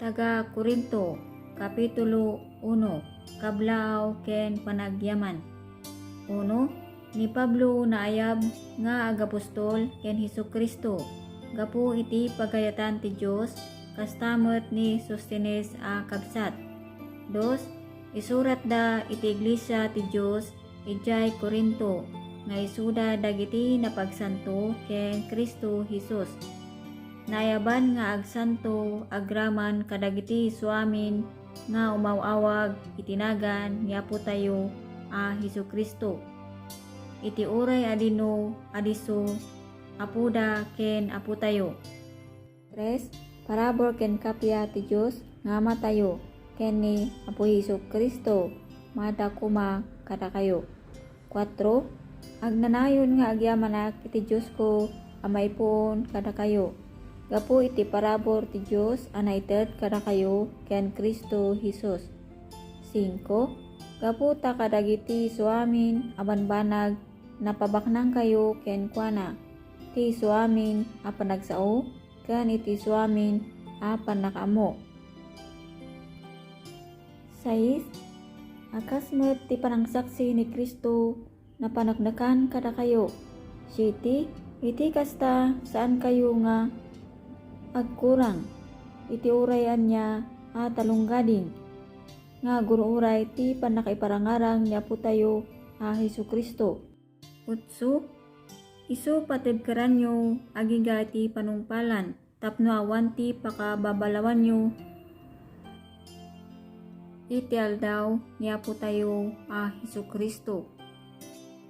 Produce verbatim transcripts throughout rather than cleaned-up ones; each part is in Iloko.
Taga-Corinto, Kapitulo uno. Kablaaw ken panagyaman. Uno, ni Pablo naayab nga agapostol ken Jesu-Cristo gapu iti pagayatan ti Dios, kasta met ni Sostenes a kabsat. Dos, isuratda iti iglesia ti Dios idiay Corinto nga isuda dagiti napagsanto ken Cristo Jesus. Naayaban nga agsanto agraman kadagiti isuamin nga umaw-awag iti nagan ni Apotayo a Jesu-Cristo, iti uray a dino a disso Apoda ken Apotayo. Tres, parabur ken kappia ti Dios nga Amatayo ken ni Apo Jesu-Cristo maadda koma kadakayo. Kuatro, agnanayon nga agyamanak iti Diosko a maipuon kadakayo, gapu iti parabur ti Dios a naited kadakayo ken Cristo Jesus. Singko, gapu ta kadagiti isuamin a banbanag, napabaknangkayo kenkuana, ti isuamin a panagsao ken iti isuamin a pannakaammo. Sais, a kas met ti panangsaksi ni Cristo napaneknekan kadakayo. Siete, iti kasta, saankayo nga agkurang iti uray ania a talunggading nga agur-uray ti pannakaiparangarang ni Apotayo a Jesu-Cristo. Utso, isu patibkeranyo agingga iti panungpalan tapno awan ti pakababalawanyo iti aldaw ni Apotayo a Jesu-Cristo.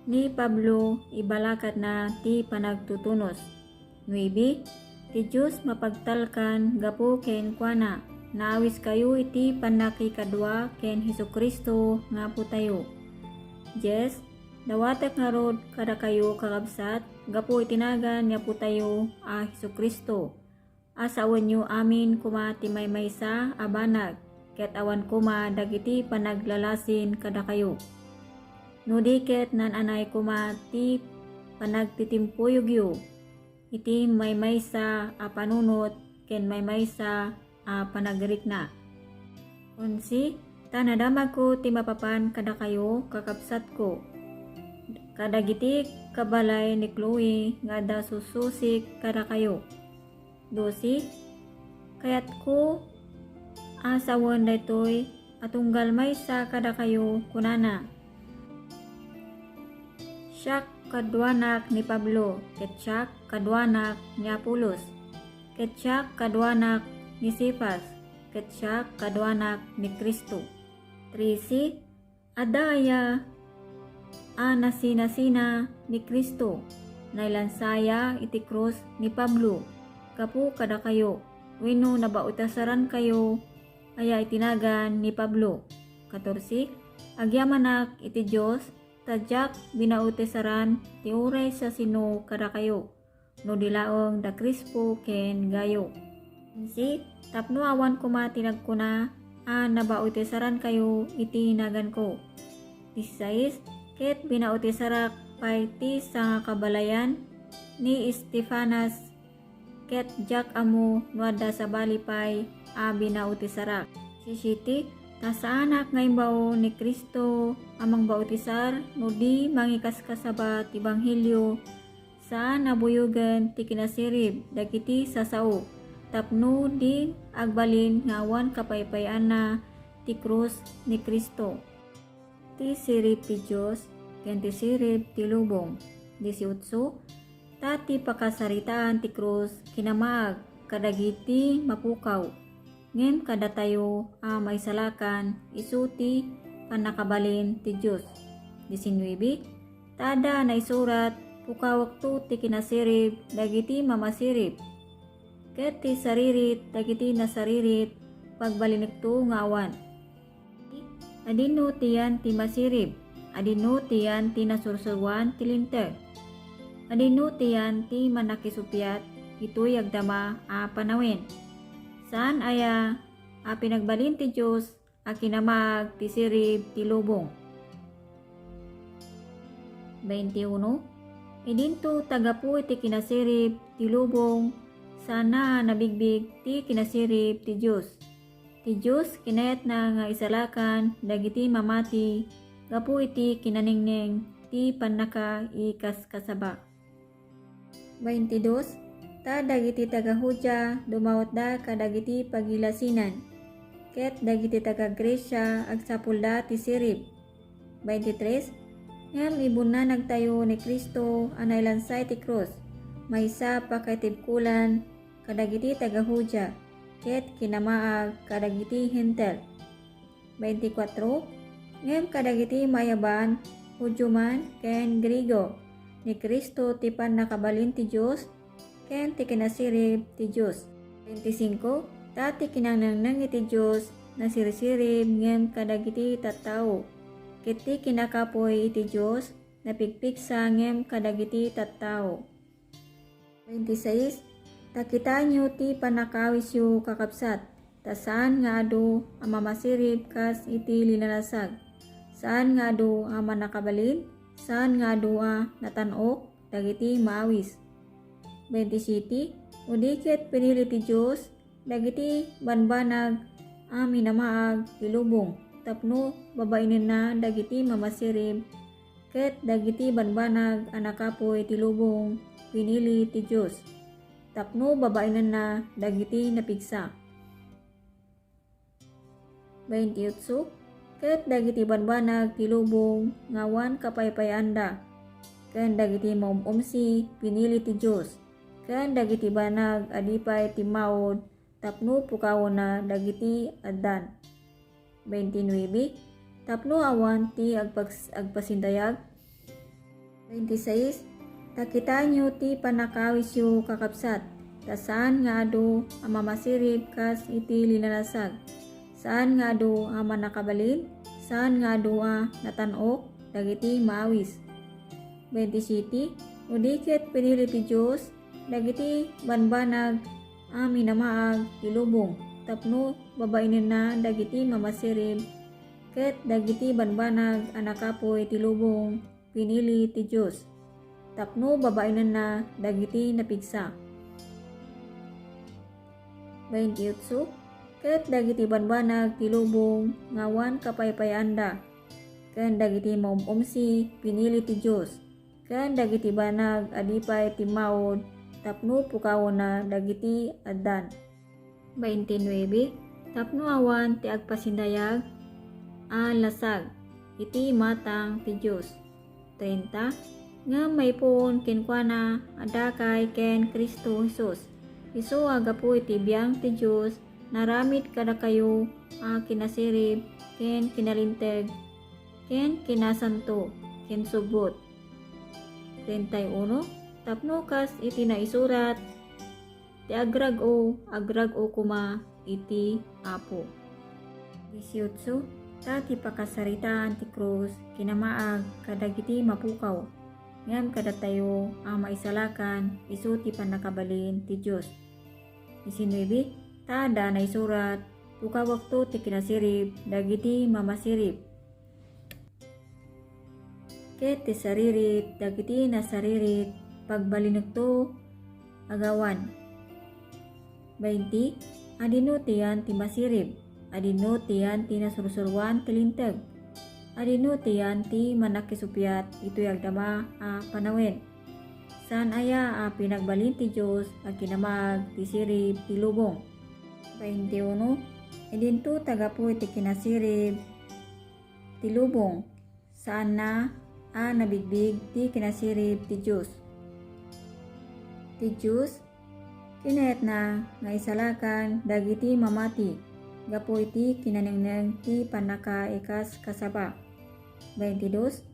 Ni Pablo, ibalakadna ti panagtutunos. Nuebe, ti Dios mapagtalkan gapu kenkuana. Naawiskayo iti pannakikadua ken Jesu-Cristo nga Apotayo. Dies, dawatek ngarud kadakayo, kakabsat, gapu iti nagan ni Apotayo a Jesu-Cristo, a sawenyo amin koma ti maymaysa a banag, ket awan koma dagiti panaglalasin kadakayo. No di ket naan-anay koma ti panagtitimpuyoyo iti maymaysa a panunot ken maymaysa a panagrikna. Onse, ta nadamagko ti mapapan kadakayo, kakabsatko, kadagiti kabalay ni Chloe nga adda sussusik kadakayo. Dose, kayatko a sawen daytoy a tunggal maysa kadakayo, kunana, "Siak kaduanak ni Pablo, ket siak kaduanak ni Apolos, ket siak kaduanak ni Cefas, ket siak kaduanak ni Cristo." Trese, adda aya a nasinasina ni Cristo? Nailansaya iti krus ni Pablo gapu kadakayo, wenno nabautisarankayo aya iti nagan ni Pablo? Katorse, agyamanak iti Dios ta diak binautisaran ti uray siasino kadakayo, no di laeng da Crispo ken Gayo. Quince, tapno awan koma ti nagkuna a nabautisarankayo iti naganko. Dieciséis, ket binautisarak pay ti sangakabalayan ni Estefanas, ket diak ammo no adda sabali pay a binautisarak. Disiete, ta saanak nga imbao ni Cristo a mangbautisar no di mangikaskasaba ti ebanghelio, saan a buyogen ti kinasirib dagiti sasao, tapno di agbalin nga awan kapaypayaanna ti krus ni Cristo. Ti sirib ti Dios ken ti sirib ti lubong. Dieciocho, ta ti pakasaritaan ti krus kinamaag kadagiti mapukaw, ngem kadatayo a maisalakan, isu ti pannakabalin ti Dios. Diecinuebe, ta adda a naisurat, "Pukawekto ti kinasirib dagiti mamasirib, ket ti saririt dagiti nasaririt, pagbalinekto nga awan." Adino ti yan ti masirib? Adino ti yan ti nasursuroan ti Linteg? Adino ti yan ti mannakisuppiat itoy agdama a panawen? Saan aya a pinagbalin ti Dios a kinamaag ti sirib ti lubong? Twenty-one. Idinto ta gapu iti kinasirib ti lubong, saanna a nabigbig ti kinasirib ti Dios. Ti Dios kinayatna nga isalakan dagiti mamati gapu iti kinanengneng ti pannakaikaskasaba. Baintidos, ta dagiti taga-Judea dumawatda kadagiti pagilasinan, ket dagiti taga-Grecia agsapulda ti sirib. Baintitres, ngem ibunnanagtayo ni Cristo a nailansa iti krus, maysa a pakaitibkolan kadagiti taga-Judea, ket kinamaag kadagiti Hentil. Baintikwatro, ngem kadagiti maayaban, Judio man ken Griego, ni Cristo ti pannakabalin ti Dios ken ti kinasirib ti Dios. Baintisingko, ta ti kinanengneng iti Dios nasirsirib ngem kadagiti tattao, ket ti kinakapuy iti Dios napigpigsa ngem kadagiti tattao. Baintisais, ta kitaenyo ti pannakaawisyo, kakabsat, ta saan nga adu a mamasirib kas iti linalasag, saan nga adu a mannakabalin, saan nga adu a natan-ok dagiti maawis. Baintisiete, no di ket pinili ti Dios dagiti banbanag a minamaag ti lubong tapno babainenna dagiti mamasirib, ket dagiti banbanag a nakapuy ti lubong pinili ti Dios tapno babainenna dagiti napigsa. Baintiotso, ket dagiti banbanag ti lubong nga awan kapaypayaanda, ken dagiti maum-umsi pinili ti Dios, ken dagiti banag a di pay timmaud tapno pukawenna dagiti addan. Baintinuebe, tapno awan ti agpags-, agpasindayag. Baintisais, ta kitaenyo ti pannakaawisyo, kakabsat, ta saan nga adu a mamasirib kas iti linalasag, saan nga adu a mannakabalin, saan nga adu a natan-ok dagiti maawis. Baintisiete, no di ket pinili ti Dios dagiti banbanag a minamaag ti lubong tapno babainenna dagiti mamasirib, ket dagiti banbanag a nakapuy ti lubong pinili ti Dios tapno babainenna dagiti napigsa. Baintiotso, ket dagiti banbanag ti lubong nga awan kapaypayaanda, ken dagiti maum-umsi pinili ti Dios, ken dagiti banag a di pay timmaud tapno pukawenna dagiti addan. Baintinuebe, tapno awan ti agpasindayag a lasag iti imatang ti Dios. Treinta, ngem maipuon kenkuana a dakay ken Cristo Jesus, isu a gapu iti biang ti Dios, naramid kadakayo a kinasirib ken kinalinteg ken kinasanto ken subbot. Treinta y uno, tapno kas iti naisurat, ti agrag-o, agrag-o koma iti Apo. Dieciocho, ta ti pakasaritaan ti krus kinamaag kadagiti mapukaw, ngem kadatayo a maisalakan isu ti pannakabalin ti Dios. Diecinuebe, ta adda naisurat, pukawekto ti kinasirib dagiti mamasirib. Ket ti saririt dagiti nasaririt, pagbalinekto a gawan. Bainti, adino ti yan ti masirib? Adino ti yan ti nasursuroan ti linteg? Adino ti yan ti mannakisuppiat itoy agdama a panawen? Saan aya a pinagbalin ti Dios a kinamaag ti sirib ti lubong? Baintiuno, idinto ta gapu iti kinasirib ti lubong, saanna a nabigbig ti kinasirib ti Dios. Ti Dios, kinayatna nga isalakan dagiti mamati gapu iti kinanengneng ti pannakaikaskasaba. Baintidos,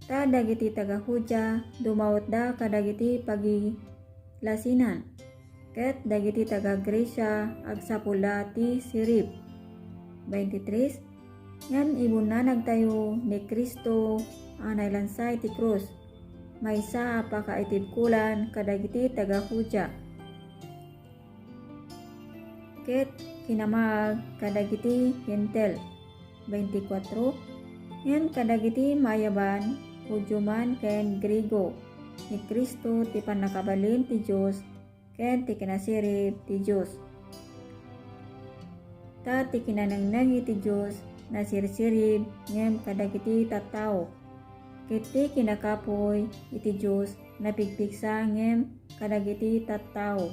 ta dagiti taga-Judea dumawatda kadagiti pagilasinan. Ket dagiti taga-Grecia agsapulda ti sirib. Baintitres, ngem ibunnanagtayo ni Cristo a nailansa iti krus, maysa a pakaitibkolan kadagiti taga-Judea, ket kinamaag kadagiti Hentil. Baintikwatro, ngem kadagiti maayaban, Judio man ken Griego, ni Cristo ti pannakabalin ti Dios ken ti kinasirib ti Dios. Ta ti kinanengneng iti Dios nasirsirib ngem kadagiti tattao, ket ti kinakapuy iti Dios napigpigsa ngem kadagiti tattao.